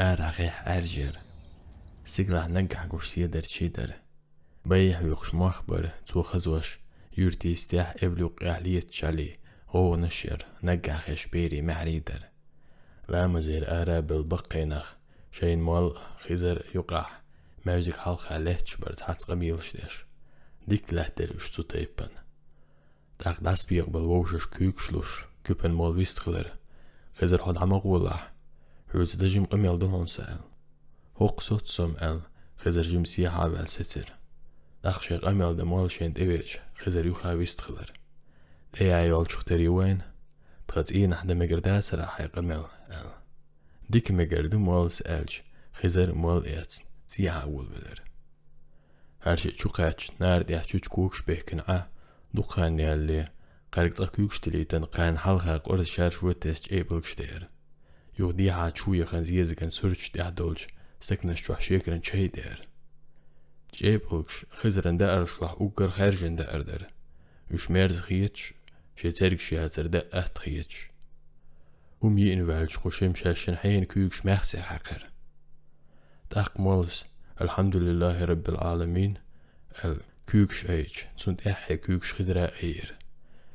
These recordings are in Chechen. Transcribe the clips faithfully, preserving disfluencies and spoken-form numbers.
Арахьа гӀеххьа Ӏаьржа яр. Сигалахь наггахь гуш седарчий дара. Бай хьоькхуш мох бара, цо хазош, юьртий стех эвла юккъехь летачале, гӀовгӀанаш яр, наггахь хезаш берийн маьхьарий дара. Ламазера ара а белла баккхий нах, шайна молла а, Хизар а юкъахь, маьждиг хьалха лаьтташ бара цхьацца къамелаш деш. Дика лаьттира уьш цу тайпана. ТӀаккха дӀасабекъабелла вовшашка куьйгаш луш, куьпан молла вистхилира: «Хизар, хьо дӀа ма гӀолахь. Хьоьца дажа-м къамел ду хьуна сан», — аьлла. «ХӀокху соццо-м», — аьлла, Хизар жимма сехьа а ваьлла сецира. ТӀаккха шайн къамел дан молла шайна тӀевеача, Хизар юха вистхилира. «ТӀеяхьа йолчух тера ю вайна. Тхан цӀийнахь дан мегар дацара хьайн къамел», — аьлла. «Дика мегар ду, моллас», — аьлча, Хизар а молла а эцна, цӀехьа а волавелира. ХӀара шиъ чу кхаьчча, нара тӀехь чучу когаш бехкина Ӏа, дукха хан ялале, кхаьрга цкъа куьйгаш тилийтина, кхарна хьалха къорза шаьрш вуьттаза чӀепалгаш деара. Юха дехьа чу яхана зезаган сурташ тӀехь долчу стаканаш чохь шекаран чай деара. ЧӀепалгаш Хизаран дааршлахь уггар хаьржина даар дара. Уьш мерза хеташ, шен цергаш яцара даа атта хеташ. ХӀума йиъна ваьлча, кху шимма шаьшшинна хьенан куьйгаш маьхсех хьаькхира. ТӀаккха моллас: «Алхьамдулиллахи раббил Ӏаламин», — аьлла, куьйгаш айча, цунна тӀаьххье куьйгаш Хизара айира.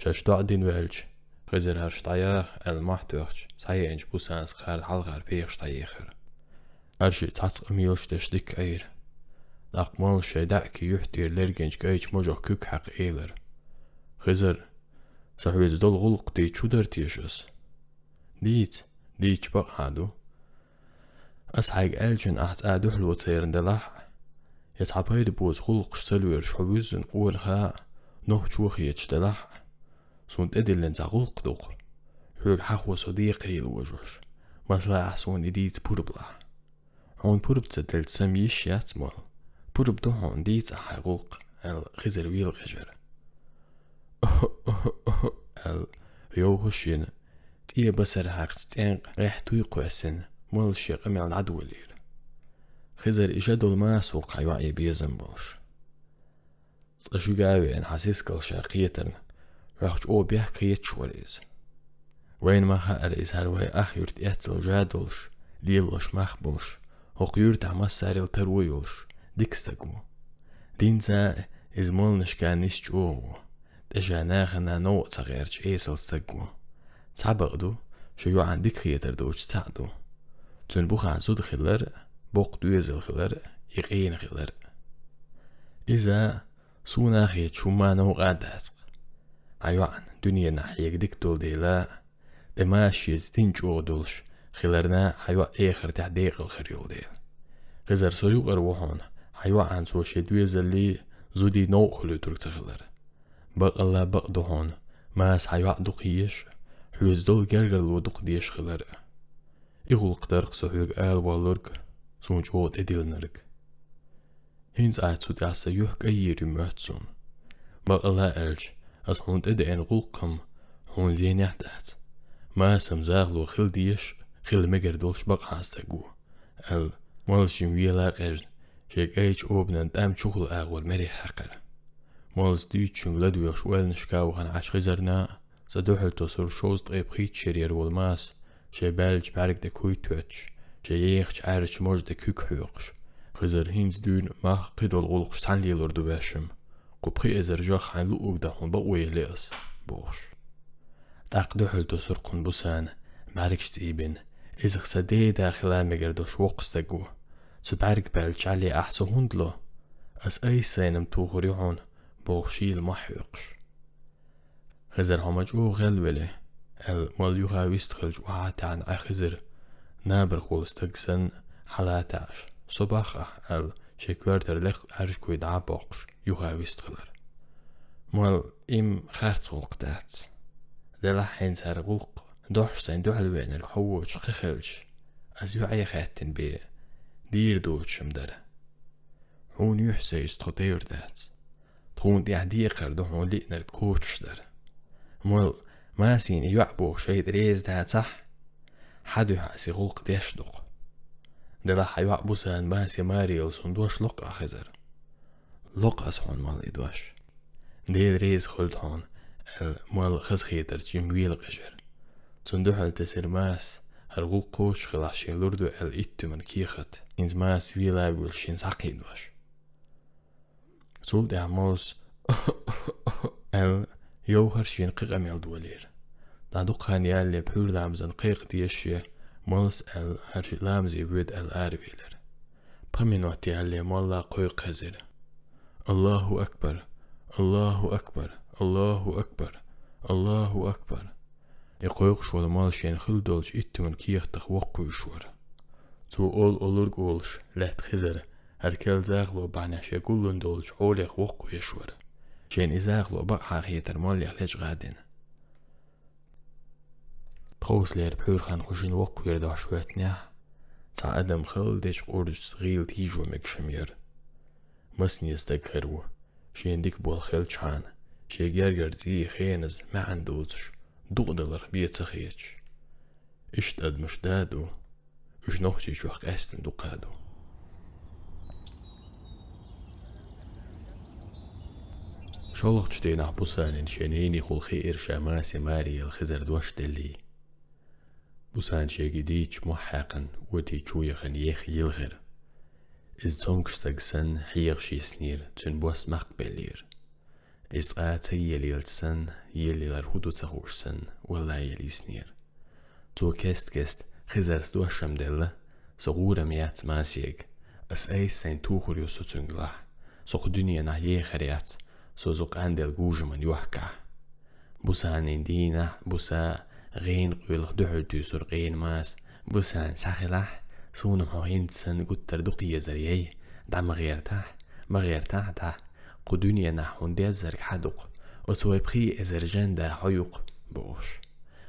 Шаьш доӀа дина ваьлча, Хизар: «ХӀорш дӀаяха», — аьлла, мохь тоьхча, схьаеанчу Бусанас кхарна хьалхара пехаш дӀаехира. ХӀара шиъ цхьацца къамелаш деш дика Ӏийра. ТӀаккха моллас шайн даьӀахкийн юьхь тӀера лергинчу кӀайчу можах куьг хьаькхна элира: «Хизар, сан хьоьца долу гӀуллакх дийца хӀун дара теша ас?» «Дийца, дийцича бакъахьа ду. Ас хьайга аьллачунна ахь цкъа дуьхьало ца ярна делахь а, я цхьа пайда боцу гӀуллакхаш ца лоьруш хьо вуьззина къонахий а, нохчий а хеташ делахь а, суна тӀедиллина цхьа гӀуллакх ду-кх, хьоьга хьахо со декхарийлахь вожош, масала, ахь суна и дийца пурба лахь. Хьуна пурба ца делча, сан йиш яц, молла. Пурба ду хьуна, дийца ахь хьайн гӀуллакх», — аьлла, Хизар велакъежира. «Охьо-охьо-охьо», — аьлла, йовхаш йина, тӀе басар хьаькхча, цӀенкъа гӀеххьа туй кхоьссина, моллас шен къамел дӀадолийра. Хизар и жа долу масал ву-кх хьан йоӀе безам болуш. Цкъа шуьга а веана, хьан сискал ша кхетарна, хьох чӀогӀа бехк хеташ вара иза. Вайна ма хаьара, иза хӀара вайн ах юьрта эццал жа долуш, лелош мах болуш, хӀокху юьртахь массарел таро йолуш, дика стаг ву. Динца а иза молланашка нисса чӀогӀа ву, тӀе ша нахана новкъа ца гӀерташ эсала стаг ву. Цхьа бакъ ду, шун йоӀана дика хетар доцуш цхьаъ ду. Цуьнан бухахь зуда хилар а, боккха доьзал хилар а, и къена хилар а. Иза, суна а хеташ, хӀумма а новкъа а дац-кх. Хьан йоӀана дуьненахь хьега дика долу дела, тӀе маша шеца дин чӀогӀа долуш хиларна, хьан йоӀ эхартехь декъал хир йолу дела. Хизар, со юкъара ву хьуна, хьан йоӀана цо шен доьзаллий, зудий новкъа хуьлуьйтург ца хилар. Бакъалла бакъ ду хьуна, маса хьан йоӀ дукха езаш, хьоьца долу гергарло дукха дезаш хилар а. И гӀуллакх дара-кх со хьоьга ала воллург, суна чӀогӀа тӀедиллинарг. ХӀинца ахь цу тӀехь сан юьхь кӀаййийр ю моьтту суна. Бакъалла аьлча, ас хьуна тӀедеана гӀуллакхам хьуна зенехь дац. Масам захало хила дезаш, хила мегар долуш бакъахьа стаг ву, — аьлла, моллас жимма вела а къежна, шен кӀайчу обанан тӀам чухула агӀор мере хьаькхира. Моллас дуьйцучуьнга ладоьгӀуш ойланашка а вахана Ӏаш Хизарна, цкъа дуьхьал тосура шовзткъе пхийтта шарера волу маса, шайн баьллачу бӀаьрга тӀе куй тоьттуш, шайн ехачу Ӏаьржачу можа тӀе куьг хьоькхуш. Хизар, хӀинца дуьйна мах, кхидолу гӀуллакхаш цхьаьна лелор ду ваьшшимма. Кху пхи эзар жах хьайна луъург дан хьуна бакъо елли ас, — бохуш. ТӀаккха дуьхьал тосура кхунна Бусана, бӀаьргаш цӀийбина, иза-кх сан деда хила мегар долуш воккха стаг ву. Цу бӀаьрга баьллачу Ӏале ахь со хӀунда ло? Ас айса сайна-м тухур ю хьуна, — бохуш, шийла мохь хьоькхуш. Хизар, хьо ма чӀогӀа гӀелвели, — аьлла, молла юха вистхилча охьа а таьӀна Ӏа Хизар, набарх волу стаг санна, хьала а таьӀаш, со боху ахь, — аьлла, шен коьртара лекха Ӏаьржа куй дӀа а боккхуш, юха вистхилира. Молла, и-м харц гӀуллакх дац. Делахь хӀинца хӀара гӀуллакх, дохьуш сайна дуьхьал веанарг хьо воцуш кхин хилча, ас йоӀе хаьттина бен, дийр доцуш-м дара. Хьуна юьхь сайца тхо тевр дац. Тхуна тӀехь декхар ду хьуна лиънарг кхочушдар. Молла, масийна и йоӀ боху шайтӀа реза дацахь, хьан дуьхьа ас и гӀуллакх деш ду-кх. Делахь хьан йоӀ Бусана, масе маре йолу суна дош ло-кх ахь, Хизар. Ло-кх ас хьуна, молла, и дош. Дела реза хуьлда хьуна, — аьлла, молла хазахетарца жимма вела къежира. Цунна дуьхьал тесира маса, ХӀара гӀулакх кхочуш хилахь шена лур ду аьлла итт туьман кехат, хӀинца маса вела а воьлуш шена схьакхийдош. Цул тӀаьхьа моллас аьлла йовхар шена кхин къамел долийра. ДӀа дукха хан ялале пхьуьйра ламазан кхайкха дезаш, моллас аьлла, хӀара шиъ ламазе воьду аьлла аравелира. Пхи минот ялале молла кхойкху хезира: «Аллаху акбар! Аллаху акбар! Аллаху акбар! Аллаху акбар!» И кхойкхуш волу молла шена хилла долчу итт туьман кехатах воккхавеш вара. Цо олу олург а олуш лаьтта Хизар хӀара керла захало бахьанехь шен гуллун долчу Ӏолех воккхавеш вара. Шена и захало бакъахьа хетара моллех лечкъа а дина. Тховсалера пхьуьйра хан кху шина воккхавера дохьуш хӀоьттинехь, цхьа адам хала дечу къурдашца гӀийла тийжо мегаш хӀума яра. Масане стаг хир ву, шена дика болх хилчхьана, шен гергара цӀий хеназа маьӀна доцуш, дукъадаларх бен ца хеташ. Иштта адамаш да а ду, уьш Нохчийчохь къаьсттина дукха а ду. ШолгӀачу дийнахь Бусанина шен ненехула хиира ша масе маре яла Хизар дош деллий. Бусана шега и дийцча мохь хьаькхна, оти чу яхана, еха йилхира. Иза цомгуш стаг санна хьегӀаш йиснера, цуьнан бос мах беллера. Иза цкъа а ца елаелча санна, елаялар хӀун ду ца хууш санна, валлахӀи, елла йиснера. Цо кест-кеста Хизарс дош-м делла: «Со гӀур-м яц масега. Ас айса сайн тухур ю со цуьнга лахь. Со кху дуьненахь ехар яц, со зу къанделла гужаман йохкахь». Бусанина дийнахь, Буса гӀенан къоьлах дуьхьал туьйсура къена маса: «Бусана, схьахилахь, суна-м хьо хӀинца санна гуттар а дукха езар яй, дӀа ма гӀертахь, ма гӀертахь дӀа, кху дуьненахь хьуна деззарг хьан ду-кх, оцу вай пхи эзар жан да хьо ю-кх», — бохуш.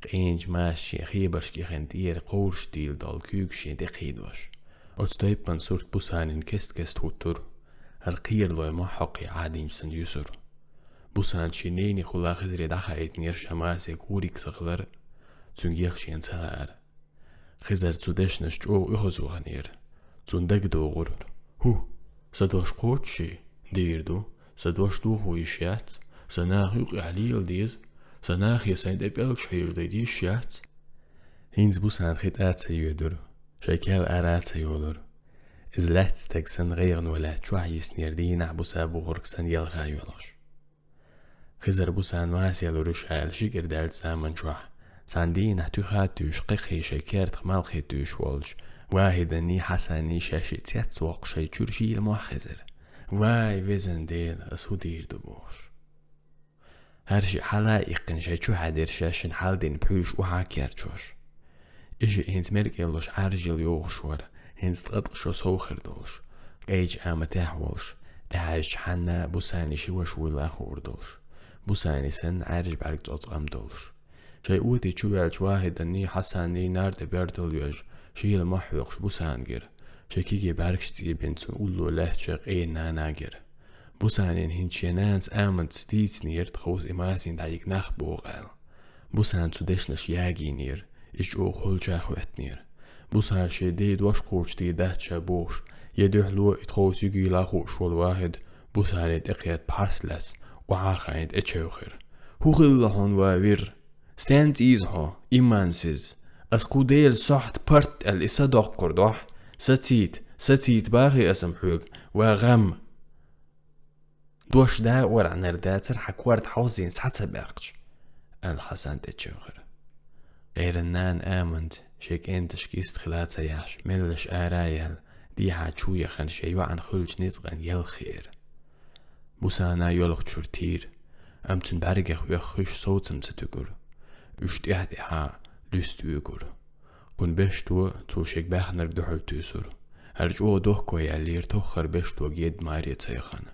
Къеначу масас шен хебаршка яхана тӀера кховраш тӀийла долу куьйгаш шен тӀе кхийдош. Оцу тайпана сурт Бусанина кест-кеста хӀуттура, хӀара кхералой мохь хьокхий Ӏадийначу санна юьсура. Бусана шен ненехула Хизаре дӀахаийтинера ша масега гӀуриг ца хилар, цуьнга еха шена ца лаара. Хизар цу дешнаш чӀогӀа оьхуз ваханера. Цунна дагадогӀура: «ХӀу, сан дош кхочуший? Дийр ду, сан дош дохо йиш яц, сан наха юкъехь лела деза, сан нахе сайн тӀе пӀелгаш хьежадайта йиш яц». ХӀинца Бусана хи тӀа а ца йоьдура, шайн кел ара а ца йолура. Иза лаьцна стаг санна гӀайгӀано лаьцна чохь йиснера дийнахь Буса бохург санна ялха а йоьлхуш. Хизар Бусана масе лур ю ша аьлла ши кӀира даьллачу заман чохь, цхьана дийнахь туьха а туьйсуш, кхекхий шайн кертах малхе туьйсуш волчу Вахиданний, Хьасанний шаьш шиъ цецвоккхуш шайн чуьра шийла мохь хезира. «Вай, везан Дела, ас хӀун дийр ду?» — бохуш. ХӀара шиъ хьала а иккхина шайн чу хьаьдира шаьшшинна хьалдина пхьуьйш охьа а керчош. И шиъ хӀинца меркӀеллуш Ӏаьржъяла йогӀуш вара, хӀинца ткъа-ткъа шо сов хир долуш, къечу аматехь волуш, тӀехьаьжча хьанна Бусани ши ваша вуйла а хуур долуш. Бусани санна Ӏаьржа бӀаьрг цӀоцкъам долуш. Шайн оти чу ваьлча Вахиданний, Хьасанний нар тӀе бертал вежа, шийла мохь хьоькхуш Бусана гира. Шайн кегий бӀаьргаш цӀийбина цунна улло лаьттачу къена нана гира. Бусанина хӀинца шен нанас Аманас дийцинера тховса и масийна дӀайига нах боху аьлла. Бусана цу дешнаш ягийнера, иза чӀогӀа холча а хӀоьттинера. Бусана шен ден дош кхочушдийр дац ша бохуш, я дуьхьало и тховса югийла а хууш волу Вахид, Бусанина тӀекхетта пхьарс лаьцна, охьа а хаийна тӀечевхира. «ХӀун хилла хьуна, ва вир? Стенна цӀийза хьо, имансиз? Ас кху Делан сохьта парт аьлла и са доккхур дохь? Сацийта, сацийта бахий ас-м хьоьга, ва гӀам!» «Дош да а орахьнар дацара хьан корта хьовзийна схьа ца баьккхича», — аьлла Хьасан тӀечевхира. Къеран нана Аманас шен кӀенташка йист хила а ца яхьаш, меллаша ара а яьлла, дехьа чу яхана шен йоӀана хуьлучу ницкъана елха хиира. Бусана йоьлхучуьра тийра, амма цуьнан бӀаьргех оьхуш совцам ца туьгура. Уьш тӀаьхь-тӀаьхьа луьста оьгура. Кхунна Бешто цо шега баьхнарг дуьхьал туьйсура. ХӀара чӀогӀа дохко яьллера тоххара Бештога едда маре ца яхана.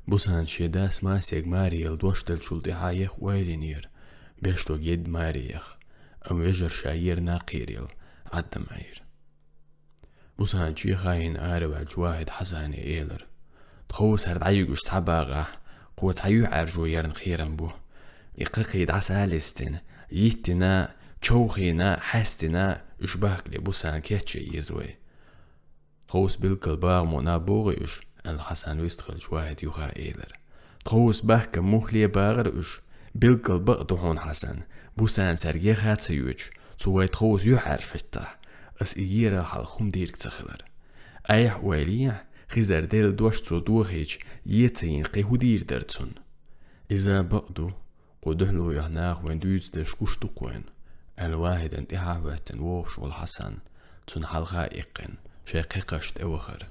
Бусана шен дас масега маре яла дош деллачул тӀаьхьа еха ойла йинера Бештога едда маре яха, амма вежарша ер накхеръяла Ӏаддам Ӏийра. Бусана чехайина араваьлча Вахид Хьасане элира: «Тховсара дӀаюьгуш цхьа багӀахь, кхо цхьа юьхьӀаьржо ярна кхерам бу. И кхакхий дӀаса а листина, йиттина, човхийна, хьаьстина, уьш бахкале Бусана кечъян еза вай». «Тховса билггал багӀа ма богӀий уьш», — аьлла Хьасан вистхилча Вахид юха элира: «Тховса бахка мухле багӀара уьш. Билггал бакъ ду хьуна, Хьасан, Бусана цаьрга еха а ца йоьдуш, Цо вай тховса юьхьӀаьржа хӀиттахь, ас и ерал хьалха хӀума дийриг ца хилар. Айхьа ойла ехьа, Хизар делла дош цо дохийча, е ца йина кхин хӀун дийр дара цунна? Иза бакъ ду, кху дуьхьало йолу наха вайна дуьйцу дерш гуш ду-кх вайна, аьлла, Вахьидан тӀаьхьа а хӀоьттина вогӀуш волу Хьасан, цунна хьалха а иккхина, шайн кхин кхаш тӀевахара.